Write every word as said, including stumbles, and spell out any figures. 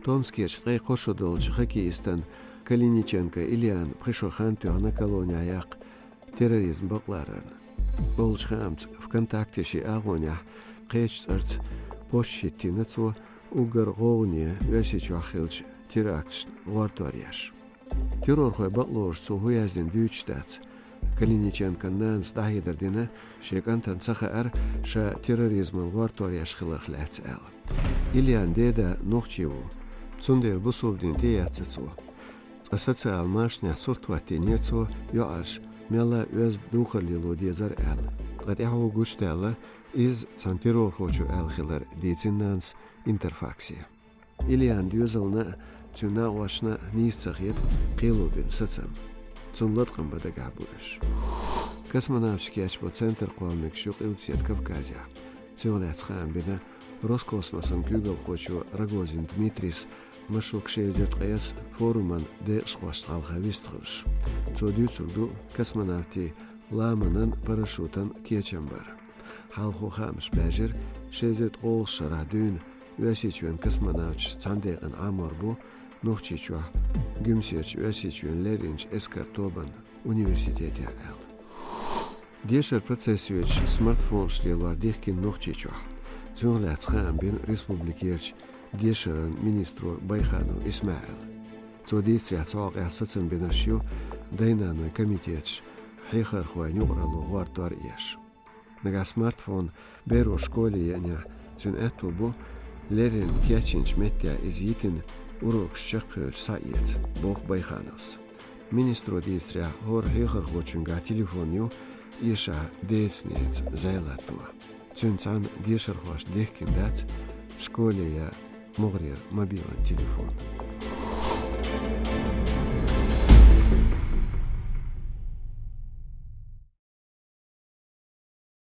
Томскерчу ткъе кхо шо долчу хоккеистан Калиниченко Ильяна пхи шо хан тоьхна колонехь яккха терроризм бакъ ларарна. Олучу хаамца, ВКонтакте шен агӀонехь кхечу цӀарца пост хӀиттийна цо, уггар гӀовгӀане Оьрсийчохь хиллачу теракташна гӀортор еш. Террорхойн бакълораш цо хӀун яздина дуьйцуш дац. Калиниченкон нанас дӀахьедар дина, шен кӀантана ца хаьара, ша терроризман гӀортор еш хиларх лаьцна аьлла. Ильян деда нохчи ву, цундела бусалба дин тӀеэцна цо. Ткъа социал машанехь сурт хӀоттийнера цо, йоӀарш мелла а оьзда духар лело дезара аьлла. Ткъа тӀаьхьо гучудаьлла, иза цхьана террорхочо аьлла хилар дийцина нанас Интерфаксе. Ильян доьзална а, цуьнан накъосташна а нийса ца хета кхело бина сацам. Цунна латкъам бан дагахь бу уьш. Космонавташ кечбан центр кхолламегаш ю Къилбаседа Кавказехь. Цунах лаьцна хаам бина Роскосмосан куьйгалхочо Рогозин Дмитрийс, Машук ши эзар ткъе исс форуман декъашхошна хьалха вистхуьлуш. Цо дуьйцург ду космонавтийн ламанан, парашютан кечам бар. Хьалхо хаамаш баьржира, ши эзар ткъолгӀачу шарахь дуьйна Оьрсийчоьнан космонавташ цхьана декъана Ӏамор бу Нохчийчохь Гуьмсерчу Оьрсийчоьнан лерринчу эскаран тобанан университетехь аьлла. Дешаран процесс йоьдуш смартфонаш лелор дихкина Нохчийчохь. Цунах лаьцна хаам бина республикерчу дешаран министро Байханов ИсмаӀила. Цо дийцарехь, цу хьокъехь сацам бинарш ю дайн-нанойн комитеташ хьехархойн юкъаралло гӀортор еш. Нагахь смартфон беро школе еанехь, цуьнан аьтто бу леррина кечйинчу меттехь иза йитина урокаш чекхъевлча схьаэца, боху Байхановс. Министро дийцарехь, хӀора хьехархочуьнгахь телефон ю, эшахь деца-ненаца зӀе латто. Цуьнца цхьаьна дешархошна дихкина дац школе я могӀарера мобилан телефон.